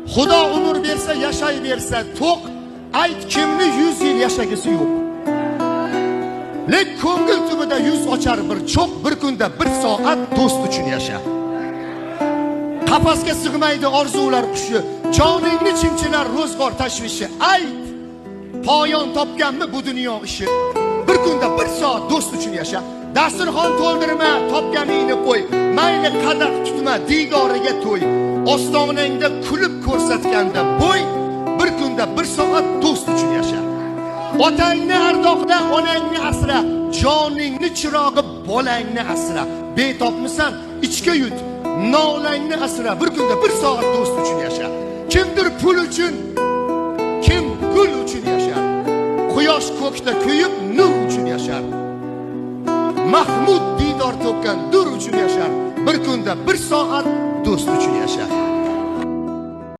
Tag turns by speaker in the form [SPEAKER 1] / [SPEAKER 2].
[SPEAKER 1] Xudo umr bersa, yashayversa to'q, ayt kimni 100 yil yashagisi yo'q. Lek ko'ngil tubida yuz ochar bir cho'q, bir kunda bir soat do'st uchun yasha. Qafasga sig'maydi orzular qushi, joningni chimchilar ro'zg'or tashvishi. Ayt, poyon topganmi bu dunyo ishi? Bir kunda bir soat do'st uchun yasha. Dasturxon to'ldirma, topganingni qo'y. Mayli qadah tutma, diydoriga to'y. Ostonangda kulib ko'rsatganda bo'y, bir kunda bir soat do'st uchun yasha. Otangni ardoqla, onangni asra, joningni chirog'i bolangni asra. Betobmisan, ichga yut, nolangni asra. Bir kunda bir soat do'st uchun yasha. Kimdir pul uchun, kim gul uchun yashar. Quyosh ko'kda kuyib, nur uchun yashar. Mahmud diydor to'kkan dur uchun yashar. Bir kunda bir soat do'st uchun yasha.